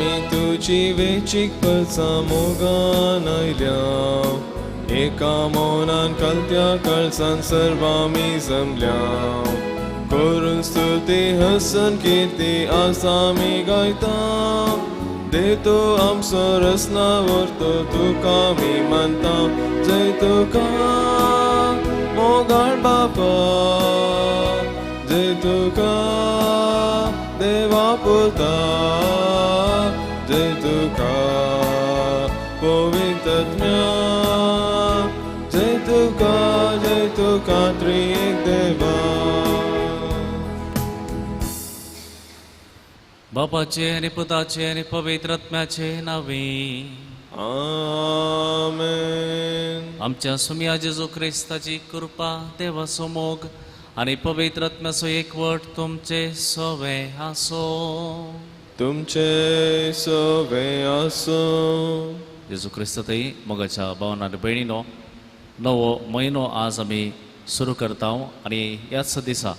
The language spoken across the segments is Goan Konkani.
आमी तुजी वेचीक पचा मोगान आयल्या एका मौनान कलत्या कळसान सर्व आमी जमल्या करून स्तुती हसन कीर्ती आसा आमी गायता देव तूं आमचो रसना व्हरतो तुका आमी मानता जय तुका मोगाळ बापा जय तुका देवा पुता जय तुका पवित्रत्म्या जय तुका त्रिएक देवा. बापाचे आनी पुताचे आनी पवित्र आत्म्याचे नावे आमेन. आमच्या सुमया जेजू क्रिस्ताची कृपा, देवाचो मोग आनी पवित्र आत्म्याचो एकवट तुमचे सवे आसो. तुमचे सवे आसो. जेजू क्रिस्त थंय मोगाच्या भावना आनी भयणीनो, नवो म्हयनो आज आमी सुरू करता आनी ह्याच दिसा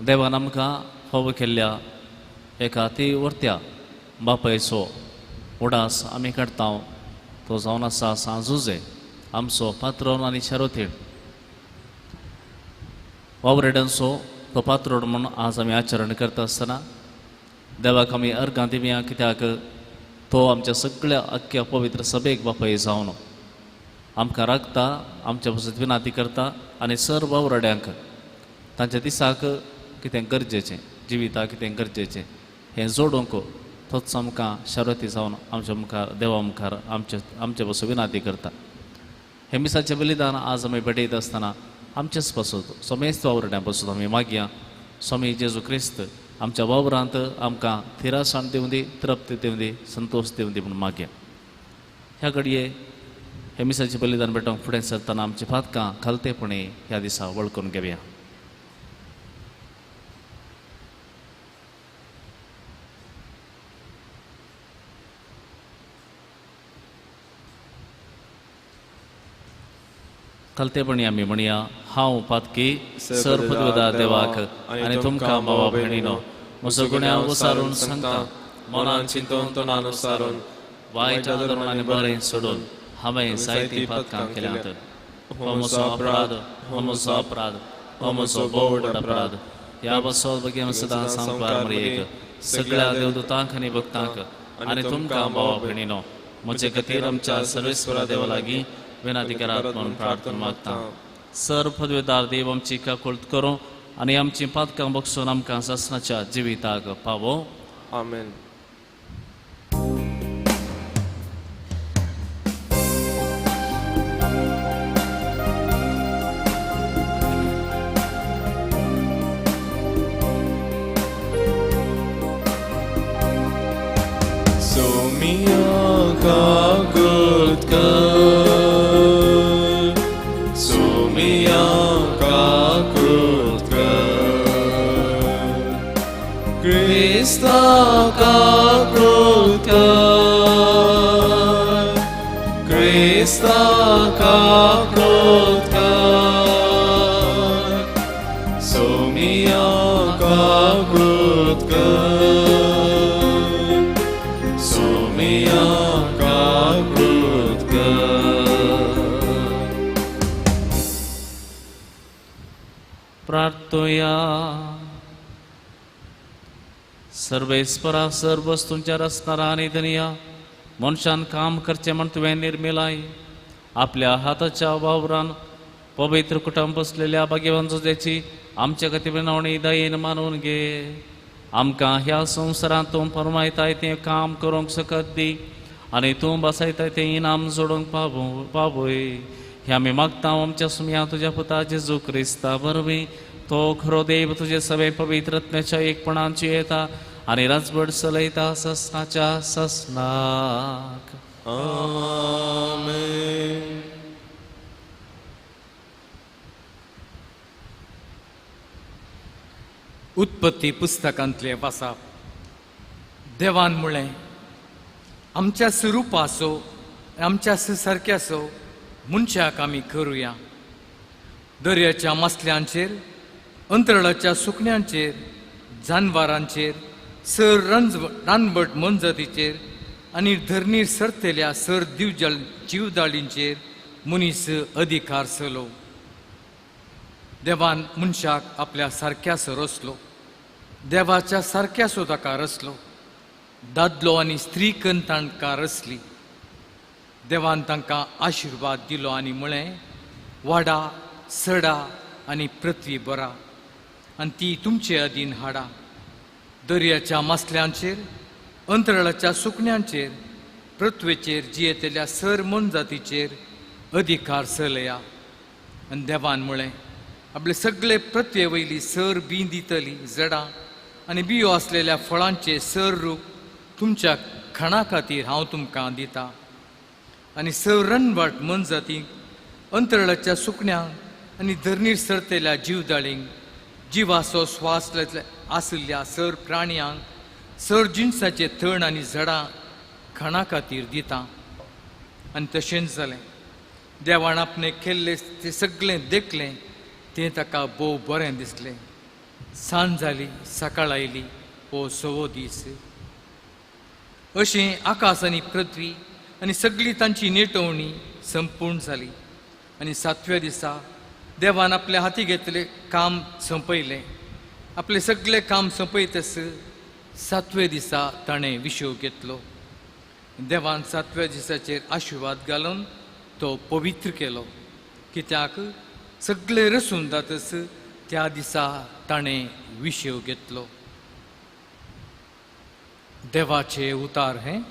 देवान आमकां फावो केल्ल्या एका ती व्हरत्या बापायचो उडास आमी काडटा. तो जावन आसा सांजुजे, आमचो पात्रोन आनी शारोतीण वावरेड्यांचो तो पात्रोन म्हूण आज आमी आचरण करता आसतना देवाक आमी अर्गां दिवया, कित्याक तो आमच्या सगळ्या अख्ख्या पवित्र सभेक बापाय जावन आमकां राखता, आमच्या पासत विनाती करता आनी सर्व वावराड्यांक तांच्या दिसाक कितें गरजेचें, जिविताक कितें गरजेचें हें जोडूंक तोच आमकां शारती जावन आमच्या मुखार देवा मुखार आमचे आमचे पासून विनाती करता. हें मिसाचें बलिदान आज आमी भेटयत आसतना आमचेच पासून समेस्त वावराड्यां पासून आमी मागया, स्वामी जेजू क्रिस्त आमच्या वावरांत आमकां थिरासाण दिवं दी, तृप्ती दिवं दी, संतोश दिवं दी म्हूण मागया. ह्या घडये हे मिसाचें बलिदान भेटोवंक फुडें सरतना आमची पातकां खालतेपणी ह्या दिसा वळखून घेवया. खालतेपणी आमी म्हणया, हांव पातकी सर पदवेदार देवाक आनी तुमकां भावा भयणीनो म्हजो गुन्यांव उसारून सांगता, मनान चिंतून तोंडान उसारून वायट आदरून आनी बरें सोडून हांवें जायतीं पातकां केल्यांत. हो म्हजो अपराध, हो म्हजो अपराध, हो म्हजो भोव व्हड अपराध. ह्या पासत भगें सदां सांगपार मरयेक सगळ्या देवदूतांक आनी भक्तांक आनी तुमकां भावा भयणीनो म्हजे खातीर आमच्या सर्वेस्वरा देवा लागीं विनंती करात म्हणून प्रार्थना मागता. सर पदवेदार देव आमची काकुळट करूं आनी आमची पातकां बगसून आमकां सासणाच्या जिविताक पावो. आमेन. सोमिया काकुळट कर, सोमिया काकुळट कर, क्रिस्ता काकुळट कर, क्रिस्ता काकुळट कर, सोमिया काकुळट कर, सोमिया काकुळट कर. प्रार्थोया. सर्वेस्परा सर्व वस्तूंच्या रचणारा आनी धनया, मनशान काम करचें म्हण तुवें निर्मिलाय. आपल्या हाताच्या वावरान पवित्र कुटुंब बसलेल्या भाग्यवान जुजेची आमच्या खातीर विनवणी दयेन मानून घे. आमकां ह्या संवसारांत तूं फर्मायताय तें काम करूंक सकत दी आनी तूं बसायताय तें इनाम जोडूंक पावय. हें आमी मागता आमच्या सुमया तुज्या पुता जेजू क्रिस्ता वरवीं. तो खरो देव तुजे सगळे पवित्र आत्म्याच्या एकपणाची येता आनी राजवट चलयता ससनाच्या ससनाक. आमेन. उत्पत्ती पुस्तकांतले वासाप. देवान म्हळें, आमच्या स्वरुपाचो आमच्या सारक्याचो मनशाक आमी करुया. दर्याच्या मासल्यांचेर, अंतराळाच्या सुकण्यांचेर, जानवरांचेर, सर रानवट मोनजातीचेर आनी धरणीर सरतल्या सर दिवजल जिवदाळींचेर मनीस अधिकार चलो. देवान मनशाक आपल्या सारक्यासो रचलो, देवाच्या सारक्यासो ताका रचलो, दादलो आनी स्त्री कन्न तांकां रचली. देवान तांकां आशिर्वाद दिलो आनी म्हळें, वाडा सडा आनी पृथ्वी बरा आनी ती तुमचे अधीन हाडा. दर्याच्या मासल्यांचेर, अंतराळाच्या सुकण्यांचेर, पृथ्वेचेर जियेतल्या सर मोनजातीचेर अधिकार चलया. आनी देवान म्हळें, आपले सगळे पृथ्वे वयली सर बी दितली जडां आनी बियो आसलेल्या फळांचे सर रूप तुमच्या खाणा खातीर हांव तुमकां दिता. आनी सर रनवाट मोनजातींक, अंतराळाच्या सुकण्यांक आनी धरणीर सरतल्या जिवदाळींक, जिवाचो स्वास आशिल्ल्या सर प्राणयांक, सर जिनसाचे तण आनी झाडां खाणा खातीर दिता. आनी तशेंच जालें. देवान आपणें केल्लें तें सगळें देखलें, तें ताका भोव बरें दिसलें. सांज जाली, सकाळ आयली, हो सवो दीस. अशें आकाश आनी पृथ्वी आनी सगळी तांची नेटवणी संपूर्ण जाली. आनी सातव्या दिसा देवान आपल्या हाती घेतलें काम सोंपयलें. आपलें सगळें काम सोंपयतच सातव्या दिसा ताणें विशव घेतलो. देवान सातव्या दिसाचेर आशिर्वाद घालून तो पवित्र केलो, कित्याक सगळें रसून जातच त्या दिसा ताणें विशव घेतलो. देवाचे उतार हें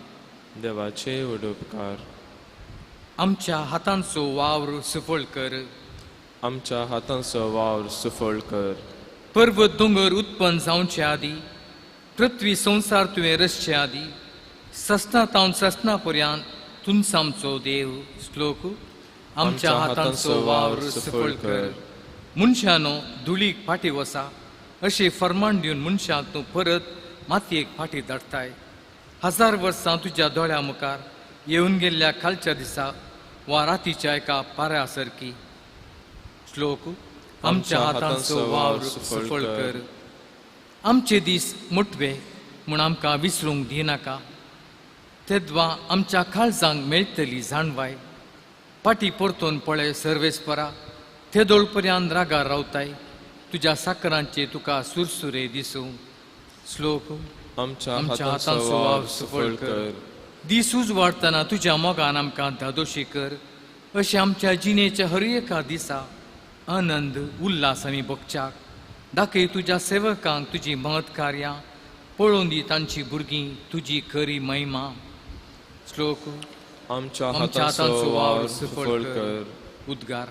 देवाचे व्हड उपकार. आमच्या हातांचो वावर सुफळ कर, आमच्या हातांचो वावर सुफळ कर. पर्वत दोंगर उत्पन्न जावचे आदी, पृथ्वी संवसार तुवें रचचे आदी, ससना तावन ससना पर्यंत तुमचो आमचो देव. श्लोक. आमच्या हातांचो वावर सुफळ कर. मनशानो धुळीक फाटी वसा अशें फर्मान दिवन मनशांक तूं परत मातयेक फाटी धाडटाय. 1000 वर्सां तुज्या दोळ्या मुखार येवन गेल्ल्या कालच्या दिसा वा रातीच्या एका पाऱ्या सारकी. श्लोक. आमच्या हातांचो वावर सुफळ कर. आमचे दीस मोटवे म्हूण आमकां विसरूंक दिनाका, तेद्वा आमच्या काळजांक मेळटली जाणवाय. फाटी परतून पळय सर्वेस्परा, तेदोळ पर्यंत रागार रावताय, तुज्या साकरांचे तुका सुरसुरे दिसूं. श्लोक. आमच्या हातांचो वावर सुफळ कर. दीस उजवाडटना तुज्या मोगान आमकां धादोशी कर, अशें आमच्या जिणेच्या हर एका दिसा आनंद उल्हास आमी भोगच्याक. दाखय तुज्या सेवकांक तुजी महत् कार्यां, पळोवन दी तांची भुरगीं तुजी खरी महिमा. श्लोक. आमच्या हातांचो वावर सुफळ कर. उद्गार.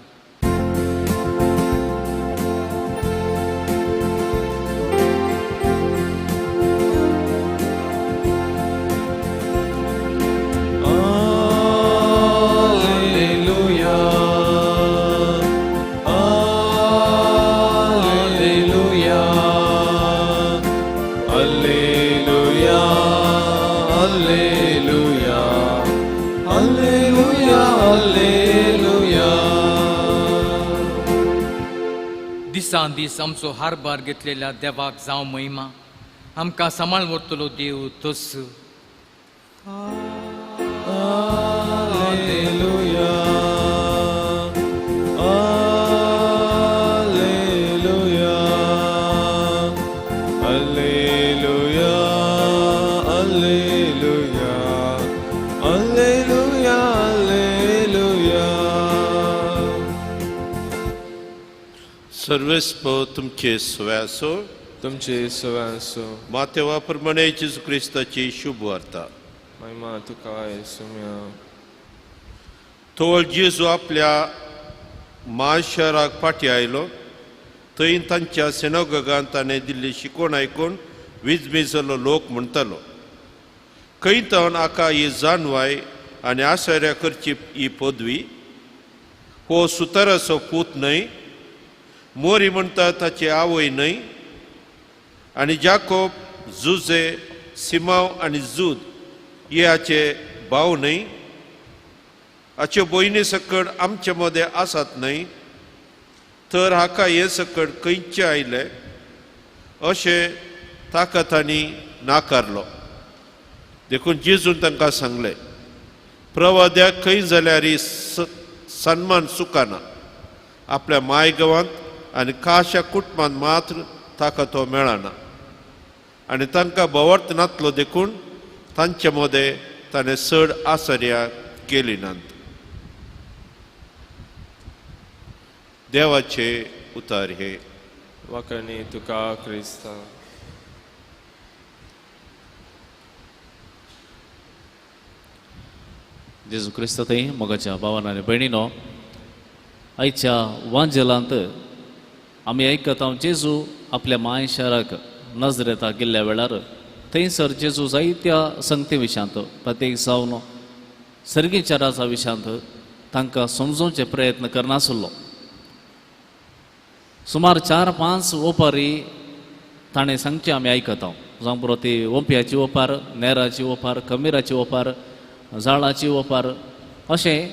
दिसान दीस आमचो हारभार घेतलेल्या देवाक जावं महिमा, आमकां सांबाळ व्हरतलो देव तोच. Alleluia, alleluia, alleluia, alleluia, alleluia, alleluia. सर्वेस्प तुमचे सव्यासो, तुमचे सव्यासो. मातेवा प्रमाणे जेजू क्रिस्ताची शुभ वार्ता. महिमा तुका येसुम्या. तोवळ जेजू आपल्या माय शहराक फाटी आयलो, थंय तांच्या सिनागोगान ताणें दिल्ली शिकवण आयकून विजमीजलो लोक म्हणटालो, खंय तावन आका ही जाणवाय आनी आश्चर्या करची ही पदवी? हो सुताराचो पूत न्हय, मोरी म्हणटा ताची आवय न्हय, आनी जाकोब, जुजे, सिमाव आनी जूद हे हाचे भाव न्हय? हाच्यो भयणी सकट आमचे मदें आसात न्हय? तर हाका हे सकट खंयचे आयले? अशें ताका तांणी नाकारलो. देखून जेजून तांकां सांगलें, प्रवाद्याक खंय जाल्यार सन्मान चुकना, आपल्या माय गांवांत आनी खाशा कुटुंबांत मात्र ताका तो मेळना. आनी तांकां भोवर्त नातलो देखून तांचे मदें ताणें चड आसर्या केली नात. देवाचे उतार हे. वाकणी तुका क्रिस्ता. जेजू क्रिस्त थंय मोगाच्या भावान आनी भयणीनो, आयच्या वांजेलांत आमी आयकता जेजू आपल्या माय शाराक नजरेताक गेल्ल्या वेळार थंयसर जेजू जायत्या संगती विशयांत प्रत्येक जावन सर्गीचाराच्या विशयांत तांकां समजोवचे प्रयत्न करनासलो. सुमार 4-5 ओपारी ताणें सांगचे आमी आयकता. जावं पुरो ती ओंपयाची ओपार, नेराची ओपार, कमिराची ओपार, जाळाची ओपार, अशें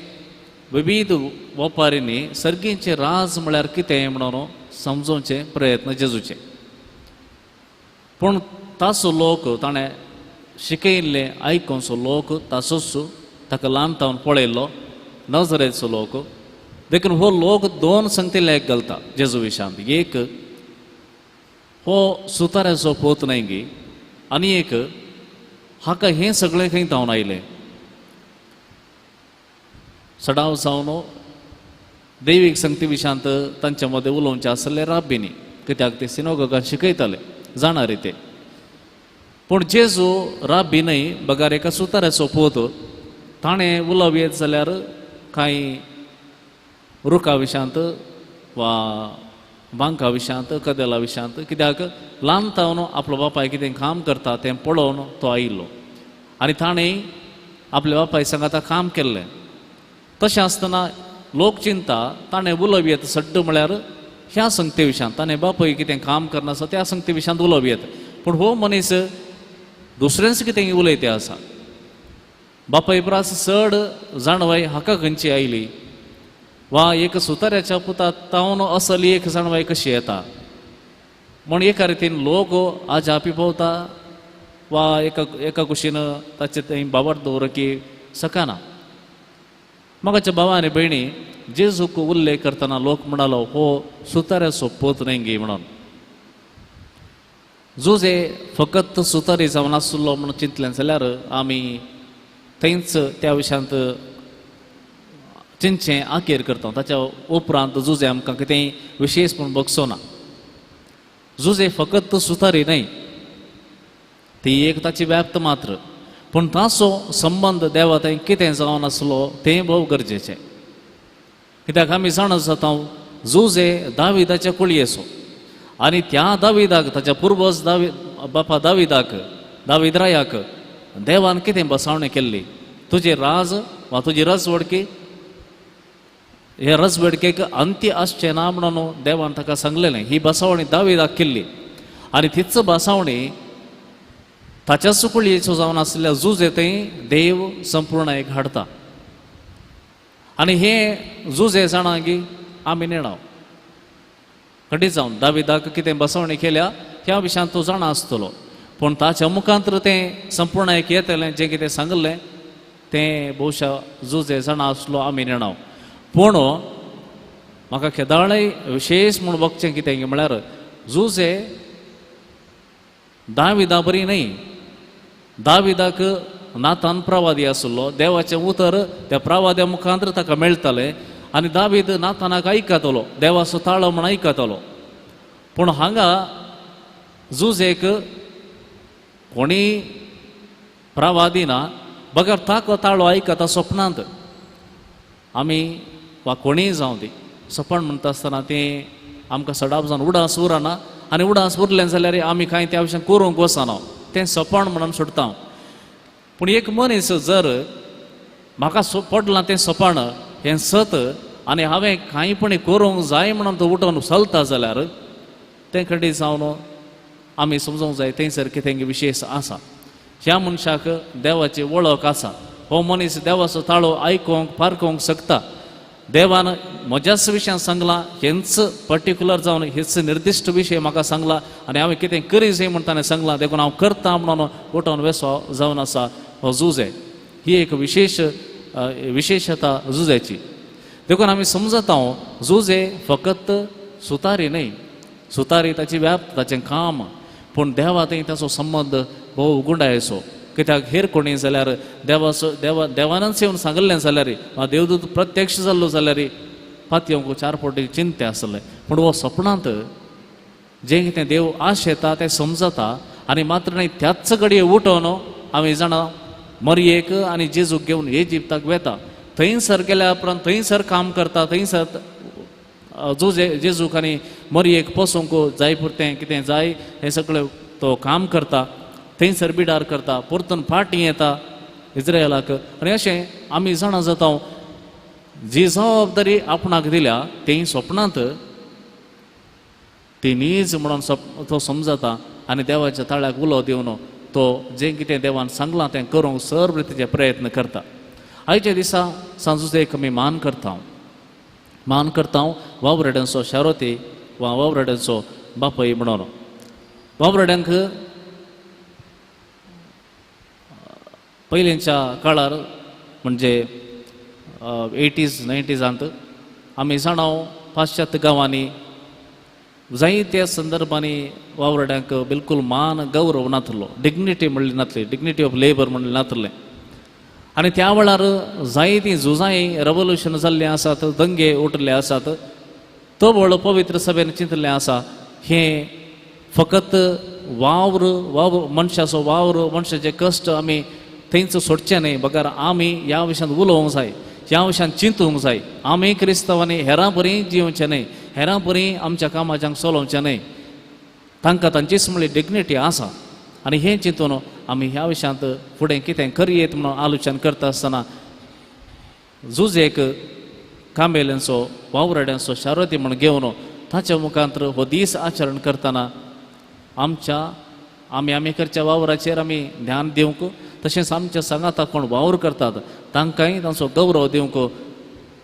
विविध ओपारींनी सर्गींचे राज म्हळ्यार कितें म्हणून समजोवचे प्रयत्न जेजूचे. पूण ताचो लोक ताणें शिकयिल्ले आयकोनचो लोक ताचोच ताका ल्हान तावन पळयल्लो नजरेचो लोक. देखून हो लोक दोन संगती एक घालता जेजू विशांत. एक हो सुताऱ्याचो पोत न्हय गी, आनी एक हाका हें सगळें खंय तावन आयलें. सडाव जावन दैवीक संगती विशांत तांच्या मदें उलोवचें आसलें राब्बीनी, कित्याक ते सिनोगोगान शिकयताले जाणा रे ते. पूण जेजू राब्बी न्हय बगार एका सुताऱ्याचो पोत, ताणें उलोवप येत जाल्यार कांय रुखा विशांत वा बांका विशांत कदेला विशांत, कित्याक ल्हान तावन आपलो बापाय कितें काम करता तें पळोवन तो आयिल्लो आनी ताणें आपल्या बापाय सांगाता काम केल्लें. तशें आसतना लोक चिंता ताणें उलोवप येत सड्ड म्हळ्यार ह्या संगते विशांत ताणें बापूय कितें काम करना आसा त्या संगते विशांत उलोवप येत. पूण हो मनीस दुसरेंच कितें उलयते आसा. बापाय परस चड जाणवाय हाका खंयची आयली वा एक सुताऱ्याच्या पुता तावन असली एक जाणवाय कशी येता म्हण एका रितीन लोक आजापी पवता वा एका एका कुशीन ताचे थंय बाबर दवर की सकाना. म्हाका भावा आनी भयणी, जेजूक उल्लेख करतना लोक म्हणालो हो सुताऱ्याचो पोत न्हय गी म्हणून. जुजे फकत सुतारी जावन आसलो म्हणून चिंतलें जाल्यार आमी थंयच त्या विशयांत चिंतचें आखेर करता. ताच्या उपरांत जुजे आमकां कितेंय विशेश म्हूण बगसो ना. जुजे फकत सुतारी न्हय, ती एक ताची व्याप्त मात्र, पूण ताचो संबंद देवा थंय कितें जावन आसलो तें भोव गरजेचें. कित्याक आमी जाणा जाता जुजे दाविदाच्या कुळयेचो आनी त्या दाविदाक ताच्या पुर्वज दावी बापा दाविदाक दावीद रायाक देवान कितें बसावणें केल्ली, तुजें राज वा तुजी रजवडकी हे रजवडकेक अंत्य आसचें ना म्हणून देवान ताका सांगलेलें. ही बसावणी दाविदाक केल्ली आनी तीच बसावणी ताच्या सुकुळयेचो जावन आसल्या जुजे थंय देव संपूर्ण एक हाडटा. आनी हे जुजे जाणा की आमी नेणाव खंडीत जावन दाविदाक कितें बसवणी केल्या ह्या विशयांत तो जाणा आसतलो, पूण ताच्या मुखांतर तें संपूर्ण एक येतलें जें कितें सांगलें तें भोवशा जुजे जाणा आसलो आमी नेणाव. पूण म्हाका केदाळय विशेश म्हूण बगचें कितें म्हळ्यार जुजे दाविदा बरी न्हय. दाविदाक नातान प्रवादी आसलो, देवाचें उतर त्या प्रवाद्या मुखांतर ताका मेळटालें आनी दावीद नातानाक आयकतलो, देवाचो ताळो म्हूण आयकतलो. पूण हांगा जुजेक कोणी प्रवादी ना बगर ताको ताळो आयकता सपनांत. आमी वा कोणीय जावं ती सपन म्हणटा आसतना तें आमकां सडाप जावन उडास उरना आनी उडास उरलें जाल्यार आमी कांय त्या विशयान करूंक वचना, तें सपन म्हणून सोडटा. पूण एक मनीस जर म्हाका पडलां तें सपन हें सत आनी हांवें कांयपणी करूंक जाय म्हणून तो उठोवन चलता जाल्यार तें खंडीत जावन आमी समजूंक जाय थंयसर कितें विशेश आसा. ह्या मनशाक देवाची वळख आसा, हो मनीस देवाचो ताळो आयकूंक पारखूंक शकता. देवान म्हज्याच विशयान सांगलां, हेंच पर्टिक्युलर जावन हेच निर्दिश्ट विशय म्हाका सांगला आनी हांवें कितें करी जाय म्हूण ताणें सांगलां, देखून हांव करता म्हणून उठोवन वेसो जावन आसा हो जुजे. ही एक विशेश विशेशता जुजेची. देखून आमी समजता जुजे फकत सुतारी न्हय, सुतारी ताची व्याप्त ताचें काम, पूण देवा थंय ताचो संबंद भोव गुंडायचो. कित्याक हेर कोणी जाल्यार देवाचो देवा देवानच येवन सांगिल्लें जाल्यार वा देवदूत प्रत्यक्ष जाल्लो जाल्यार पातयेवंक चार फावटी चिंते आसलें, पूण हो सपनांत जें कितें देव आशेता तें समजता आनी मात्र न्हय त्याच घडये उठोवन आमी जाणा मरयेक आनी जेजूक घेवन इजिप्ताक वेता. थंयसर गेल्या उपरांत थंयसर काम करता, थंयसर जुजे जेजूक आनी मरयेक पोसूंक जाय पुरतें कितें जाय हें सगळें तो काम करता, थंयसर बिडार करता, परतून फाटीं येता इज्रायलाक. आनी अशें आमी जाणा जाता जी जबाबदारी आपणाक दिल्या ती सपनांत ती नीज म्हणून तो समजता आनी देवाच्या ताळ्याक उलो दिवन तो जें कितें देवान सांगलां तें करूंक सर्व रितीचे प्रयत्न करता. आयच्या दिसा सांजुजेक आमी मान करता, मान करता वावराड्यांचो शारोती वा वावराड्यांचो बापय म्हणून. वावराड्यांक पयलींच्या काळार म्हणजे 80s 90s आमी जाणा पाश्चात्य गांवांनी जायत्या संदर्भांनी वावराड्यांक बिलकूल मान गौरव नातलो, डिग्निटी म्हणली नातली, डिग्निटी ऑफ लेबर म्हणली नातलें. आनी त्या वेळार जायतीं झुजांय रेवोल्युशन जाल्लीं आसात, दंगे उठिल्ले आसात. तो व्हड पवित्र सभेन चिंतिल्लें आसा हें फकत वावर वावर मनशाचो वावर मनशाचे कश्ट आमी थंयच सोडचें न्हय, बगर आमी ह्या विशयांत उलोवंक जाय, ह्या विशयांत चिंतूंक जाय. आमी क्रिस्तांवांनी हेरां बरीं जिवचें न्हय, हेरां बरीं आमच्या कामाच्यांक चलोवचें न्हय, तांकां तांचीच म्हणली डिग्निटी आसा. आनी हें चिंतून आमी ह्या विशयांत फुडें कितें करयेत म्हणून आलोचन करता आसतना जुजेक कामेल्यांचो वावराड्यांचो शारती म्हूण घेवन ताच्या मुखांत हो दीस आचरण करतना आमच्या आमी आमी करच्या वावराचेर आमी ध्यान दिवंक, तशेंच आमच्या सांगाता कोण वावर करतात तांकांय तांचो गौरव दिवंक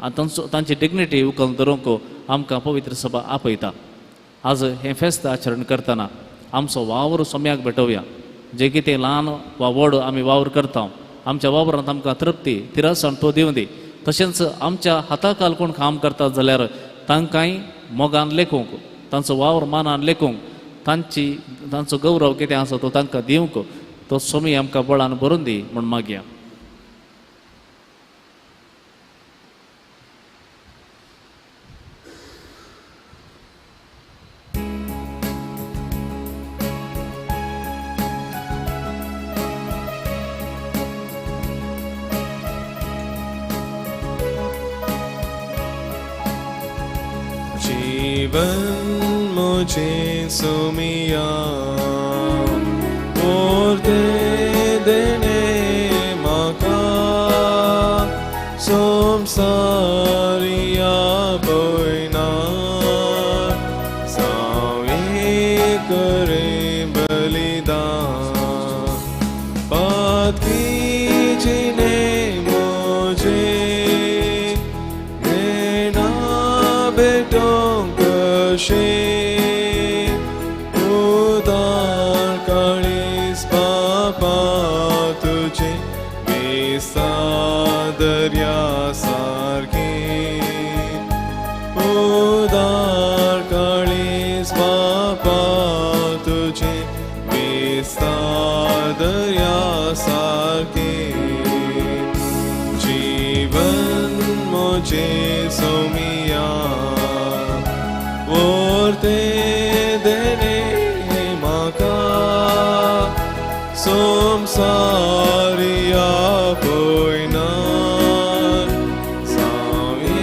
आनी तांचो तांची डिग्निटी उखल धरूंक आमकां पवित्र सभा आपयता. आज हें फेस्त आचरण करतना आमचो वावर सोम्याक भेटोवया. जे कितें ल्हान वा व्हड आमी वावर करता आमच्या वावरांत आमकां तृप्ती तिरसाण तो दिवं दी. तशेंच आमच्या हाताखाल कोण काम करतात जाल्यार तांकांय मोगान लेखूंक, तांचो वावर मानान लेखूंक, तांची तांचो गौरव कितें आसा तो तांकां दिवंक तो सोमी आमकां बळान भरून दी म्हूण मागया. जीवन मुझे सुमिया और दे देने माका संसारिया बोयना सावे करे बलिदान बात कीजिए मुझे देना बेटों कशे उदार काळीस पापा तुझे विसा दर्या सारखे उदार काळीस पापा तुझे विसा दर्या सारखे जीवन मुझे सोमिया और ते देने माका संसारिया कोयना सावी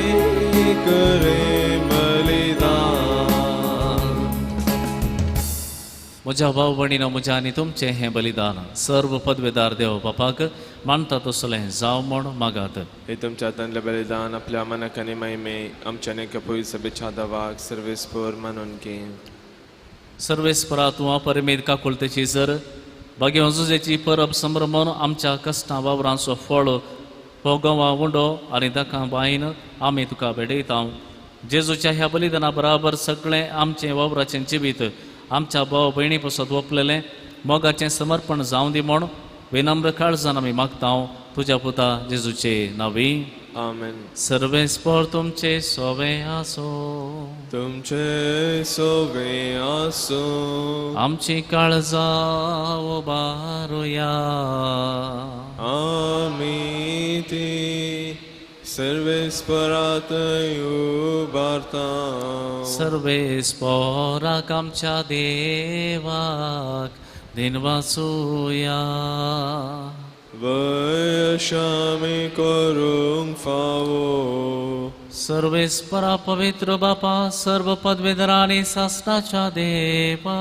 करे बलिदान. म्हज्या भाव भयणीनो, म्हज्या आनी तुमचें हें बलिदान सर्व पदवेदार देव बापाक मानता तसलें जावं म्हूण मागात. हे तुमच्या हातांतलें बलिदान आपल्या मनाक आनी महिमे आमच्या आनी सभेच्या दवाक सर्वेस्पर मानून घे. सर्वेस्परा तूं अपरिमेत काकुळतेची जर भाग्य जुजेची परब संभ्रमण आमच्या कश्टां वावरांचो फळ हो गंवा उंडो आनी दाकां बायन आमी तुका भेटयता. जेजूच्या ह्या बलिदाना बराबर सगळें आमचें वावराचें जिवीत आमच्या भाव भयणी पसत वपलेलें मोगाचें समर्पण जावं दी म्हूण विनम्र काळजान आमी मागता तुज्या पुता जेजूचे नांवी. आमेन. सर्वेस्पर तुमचे सोवे आसो. तुमचे सोवे आसूं. आमची काळजां उबारुया. आमी ती सर्वेस्परात उबारता. सर्वेस्पराक आमच्या देवाक दिनवासुया. वयशामी करूंक फावो. सर्वेस्परा पवित्र बापा सर्व पदवेधरा आनी सासणाच्या देवा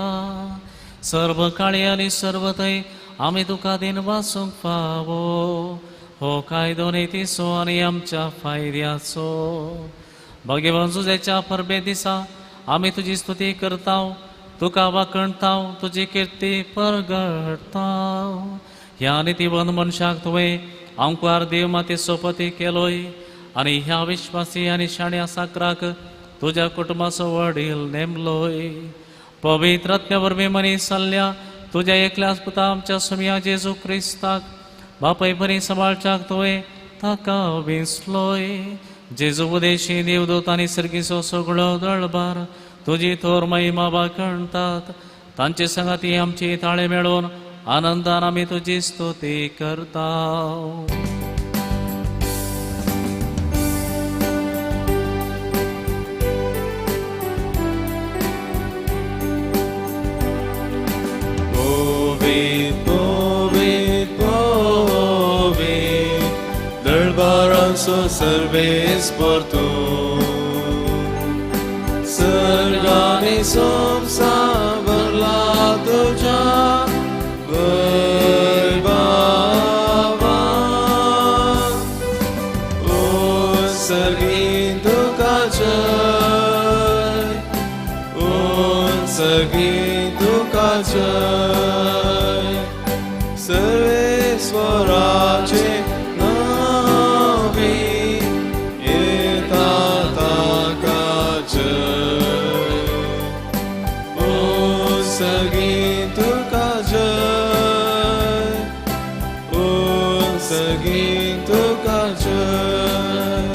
सर्व काळी आनी सर्व थंय आमी तुका दिनवासूंक फावो. हो कायदो नितीचो आनी आमच्या फायद्याचो. भाग्यवान जुजेच्या परबे दिसा आमी तुजी स्तुती करता, तुका वाखणता, तुजी किर्ती परगडता. ह्या नितीवंत मनशाक तुवें आंकवार देव मातेचो पती केलोय आनी ह्या विश्वासी आनी शाण्या साकराक तुज्या कुटुंबाचो वडील नेमलोय. पवित्र आत्म्या वरवीं मनीस जाल्ल्या तुज्या एकल्याच पुता आमच्या सुमया जेजू क्रिस्ताक बापाय बरी सांबाळच्याक तुवें ताका विंचलोय. जेजू उदेशी देवदूत आनी सर्गीचो सगळो दळबार तुजी थोर महिमा वाखणतात. तांचे सांगाती आमची ताळे मेळोवन आनंदान आमी तुजी स्तुती करता. पवीत पवीत पवीत दळबारांचो सर्वेस्पर तूं. सर्गानी संवसार भरला तुज्या वैभवान. ओ सर्गीं तुका जय, ओ सर्गीं तुका जय. सर्वेस्वराचे नांवी येता ताका जय. ओ सर्गीं तुका जय, ओ सर्गीं तुका जय.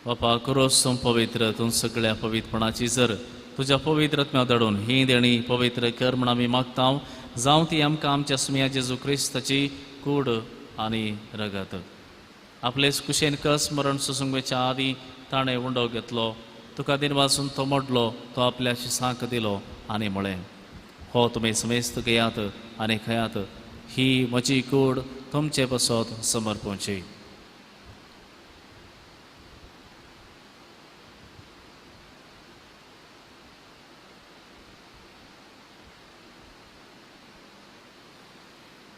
बापा क्रोस पवित्र तूं सगळ्या पवित्रपणाची जर तुज्या पवित्र आत्म्या धाडून ही देणी पवित्र कर म्हण आमी मागता. जावं ती आमकां आमच्या सुमया जेजू क्रिस्ताची कूड आनी रगत. आपलेच कुशेन कस मरण सोसूंक वयच्या आदीं ताणें उंडो घेतलो, तुका दिनवासून तो मोडलो, तो आपल्या शिसांक दिलो आनी म्हळें, हो तुमी समेस्त घेयात आनी खयात, ही म्हजी कूड तुमचे पसत समर्पणची.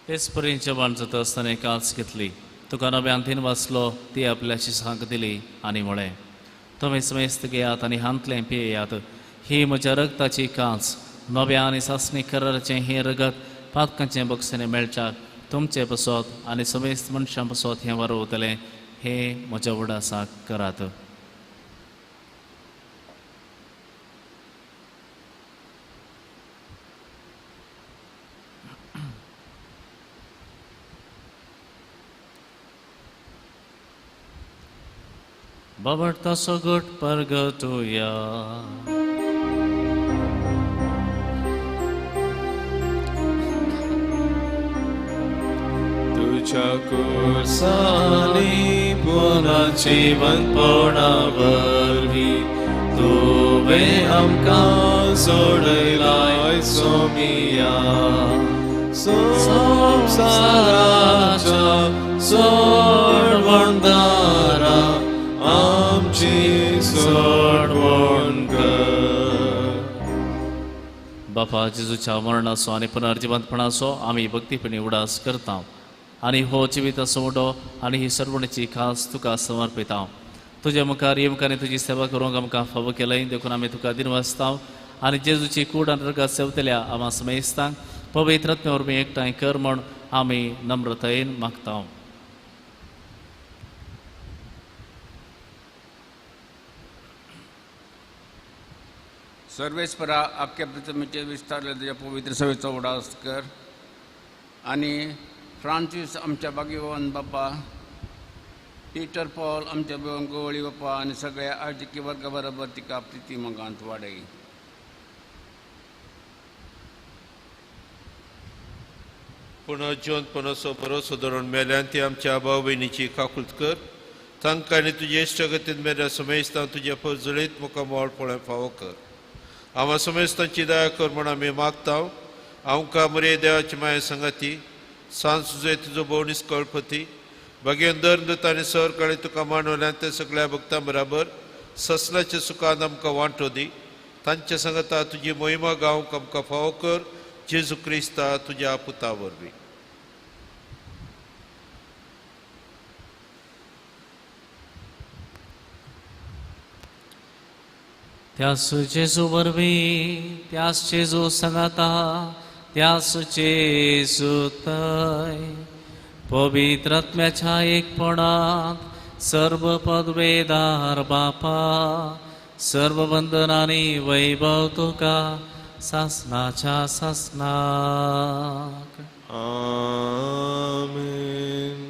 तेच परी जेवण जाता आसतना काच घेतली, तुका नव्यान तीन वाचलो, ती आपल्या शिसांक दिली आनी म्हळें, तुमी समेस्त घेयात आनी हांतलें पियेयात, ही म्हज्या रगताची कांच, नव्या आनी सासणी कराराचें हें रगत पातकांचें बक्षणें मेळच्याक तुमचे पसत आनी समेस्त मनशां पसत हें वरवतलें. हें म्हज्या उडासाक करात. बाबडतासो गट परगटुया. तुझ्या कुर्सानी पुन्हा जिवंतपणा वरवीं तुवें आमकां सोडयलाय सोमिया. संवसाराच्या सोडवणदारा आमची सोडवण कर. बापा जेजूच्या मरणाचो आनी पुनर्जिवंतपणाचो आमी भक्तीपणी उडास करता आनी हो जिविताचो उडो आनी ही सर्वणीची खास तुका समर्पिता. तुज्या मुखार येवंक आनी तुजी सेवा करूंक आमकां फावो केलंय देखून आमी तुका दिनवासता आनी जेजूची कूड आनी रगत सेवतल्या आमा समेस्तांक पवित्र आत्म्या वरवीं एकठांय कर म्हूण आमी नम्रतायेन मागता. सर्वेस्परा आख्या पृथ्वीचेर विस्तारले तुज्या पवित्र सभेचो उडास कर आनी फ्रांसीस आमच्या बागीवन बापा, पीटर पॉल आमच्या गोवळी बापा आनी सगळ्या आर्जिकी वर्गा बरोबर तिका प्रिती मोगांत वाडय. पूण जिवंतपणाचो भरोसो धरून मेल्यान ती आमच्या भाव भयणीची काकूत कर. तांकां आनी तुजे इश्टगतीन मेल्या समेस्तां तुज्या परजळीत मुखार मोळ पळय फावो कर. आमा समेस्तांची दया कर म्हूण आमी मागता. आमकां मरे देवाची माया संगाती सांज तुजो तुजो भोवनीस कळपती बागेन दर दुत आनी सर काळी तुका मानवल्यान ते सगळ्या भक्तां बराबर ससलाच्या सुखान आमकां वांटो दी. तांच्या संगता तुजी मोहिमा गावंक आमकां फावो कर. जेजू क्रिस्ता तुज्या पुता वरवीं. त्यास जेजू वरवीं, त्यास जेजू सांगाता, त्यास जेजू थंय पवित्र आत्म्याच्या एकपणांत सर्व पदवेदार बापा, सर्व वंदनांनी वैभव तुका सासनाच्या सासनाक. आमेन.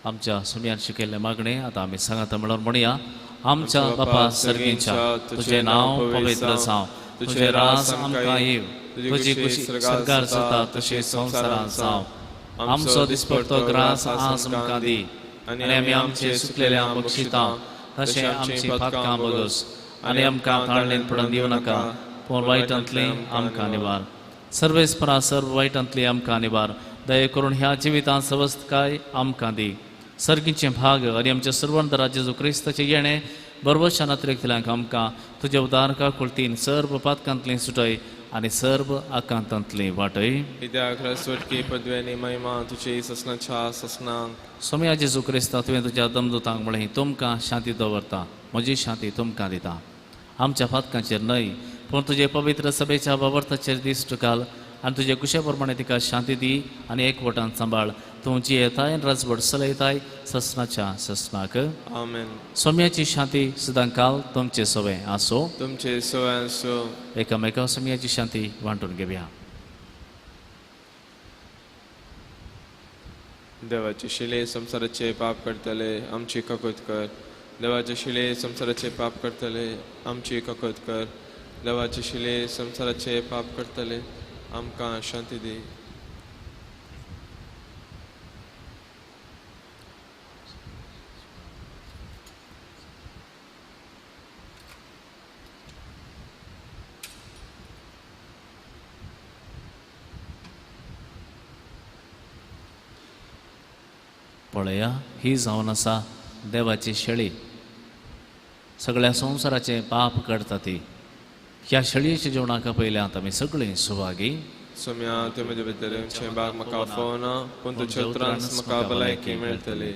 आमच्या सुमयान शिकयल्लें मागणें आतां आमी सांगाता म्हणून म्हणया. आमच्या बापा सर्गींच्या, तुजें नांव पवित्र जावं, तुजें राज आमकां येवं, तुजी खुशी स्वर्गार जाता तशी संवसारांत जावं. आमचो दिसपडतो ग्रास आज आमकां दी आनी आमी आमचे सुकलेल्या बक्षिता तशें आमची पातकां बगस आनी आमकां ताळणेन पडून दिवं नाका, पूण वायटांतली आमकां निवार. सर्वेस्परा सर्व वायटांतली आमकां निवार. दया करून ह्या जिवितांत सवस्तकाय आमकां दी. सर्गीचें भाग आनी आमच्या सर्वंतरा जेजू क्रिस्ताचें येणें बरोबरच्या नात्रेकतल्यांक आमकां तुज्या उदारका कुळतीन सर्व पातकांतली सुटय आनी सर्व आकांतांतली वाटय. कित्याक रसवटकी पदव्यांनी महिमा तुजी ससनाच्या ससनाक. सोम्या जेजू क्रिस्ता, तुवें तुज्या दमदुतांक म्हळें, तुमकां शांती दवरता, म्हजी शांती तुमकां दिता. आमच्या फातकांचेर न्हय पूण तुजे पवित्र सभेच्या बाबर्थाचेर दिश्ट घाल आनी तुजे कुशे प्रमाणे तिका शांती दी आनी एकवटान सांबाळ. तूं जियेताय राजवट चलयताय ससनाच्या ससनाक. आमेन. सोम्याची शांती सदां काल तुमचे सवे आसो. तुमचे सवे आसो. एकामेका सोम्याची शांती वांटून घेवया. देवाचे शिले संवसाराचे पाप करतले आमची ककत कर. देवाचे शिले संवसाराचे पाप करतले आमची ककत कर. देवाचे शिले संवसाराचे पाप करतले आमकां शांती दी. पळया, ही जावन आसा देवाची शेळी, सगळ्या संवसाराचें पाप काडटा ती. ह्या शेळयेच्या जेवणाक पयल्यात आमी सगळीं सुभागी. सोम्या, तुवें म्हजे भितर येवचें भाग म्हाका फावना, पूण तुज्या उतरान म्हाका भलायकी मेळटली.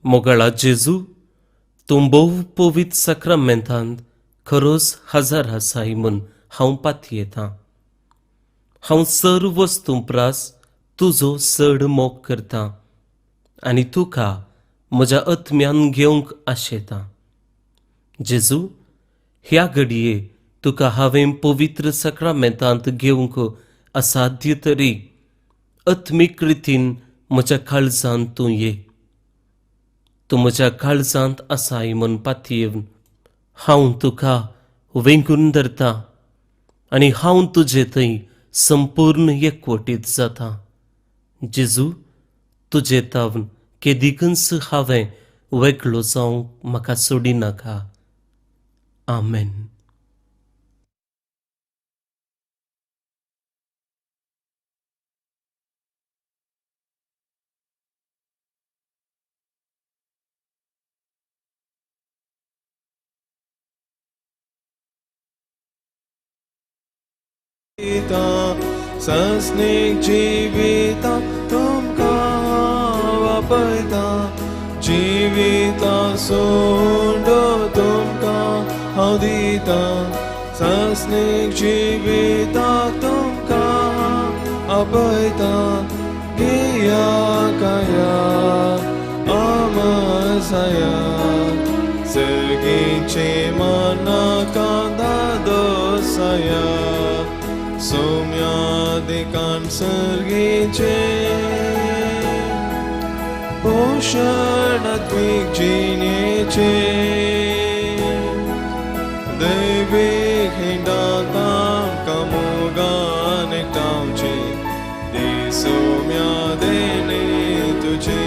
मोगाळा जेजू, तूं भोव पवित्र साक्रामेंतांत खरोच हजार आसाय म्हूण हांव पातयेतां. हांव सर्व वस्तूं प्रास तुजो चड मोग करतां आनी तुका म्हज्या आत्म्यान घेवंक आशेतां. जेजू, ह्या घडये तुका हांवें पवित्र साक्रामेंतांत घेवंक असाध्य तरी आत्मीक रितीन म्हज्या काळजांत तूं ये. तूं म्हज्या काळजांत आसाय म्हूण पातयेवन हांव तुका वेंगून धरता आनी हांव तुजे थंय संपूर्ण एकवटीत जाता. जेजू, तुजे तावन केदिकूच हांवें वेगळो जावंक म्हाका सोडिनाका. आमेन. सस्निक जीविता तुमका वापयता जिविता सोंडो तुमका हांव दिता सस्निक जिविता तुमका आपयता गिया काया आमसाया सर्गीचे मना कांदा दोसाया सौम्यादिकान सर्गीचे पोषणात्मिक जिणेचे दैवीक हिंडाक आमकां मोगान एकठांवचे दी सौम्या देणे तुजे.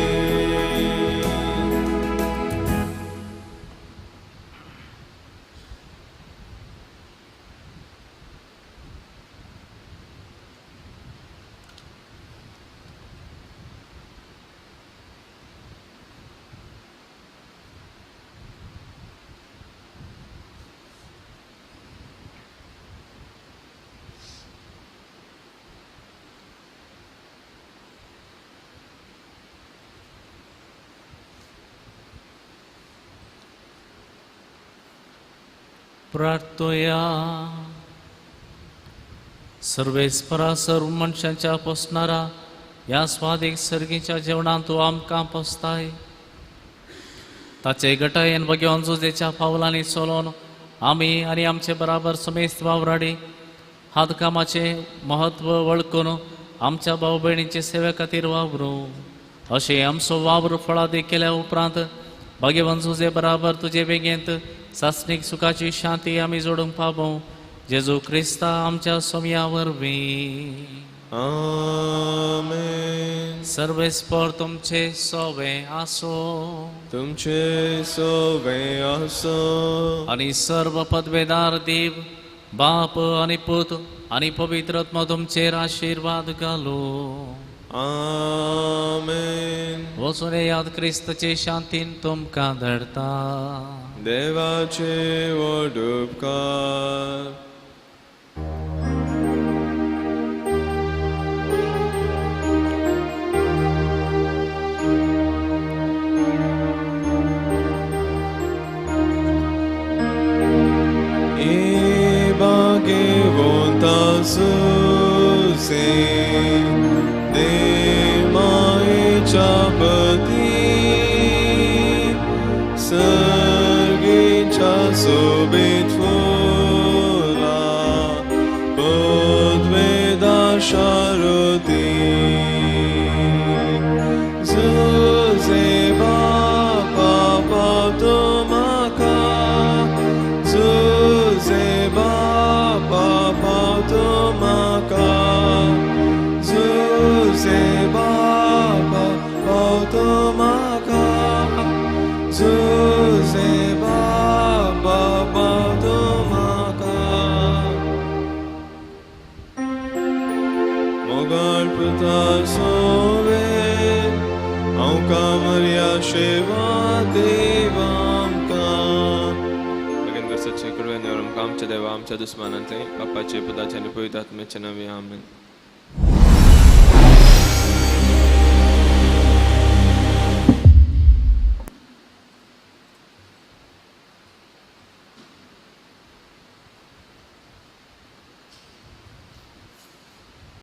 प्रार्थोया. सर्वेस्परा सर्व मनशांच्या पोसणारा ह्या स्वादीक सर्गीच्या जेवणांत तूं आमकां पोसताय. ताचे गटायेन बगेवन जुजेच्या पावलांनी चलोवन आमी आनी आमचे बराबर समेस्त वावराडी हातकामाचें म्हत्व वळखून आमच्या भाव भयणीचे सेवे खातीर वावरूं. अशें आमचो वावर फळादीक केल्या उपरांत भाग्यवन जुजे बराबर तुजे बेगेंत सासणीक सुखाची शांती आमी जोडूंक पावूं. जेजू क्रिस्ता आमच्या सोम्या वरवीं. आमेन. सर्वेस्पर तुमचे सोवे आसो. तुमचे सोवे आसो. आनी सर्व पदवेदार देव बाप आनी पूत आनी पवित्र आत्मा तुमचेर आशिर्वाद घालूं. आमेन. वचून येयात क्रिस्ताचे शांतीन तुमकां धाडटा. देवाचे व्हड उपकार. भाग्यवंता सुसे देमायेच्या पती सर्गीच्या सोबीत फुला पदवेदा शारुती जुजे बापा पावतो म्हाका जुजे बापा पावतो म्हाका जुजे बापा पावतो म्हाका जुजे बापा पावतो म्हाका. मोगाळ पुता सोवे आमकां मर्या शेवा देव आमकां. आमच्या देवा आमच्या दुस्मानांतले बापाचे पुताचे आनी पवित्र आत्म्याचे नांवे आमेन.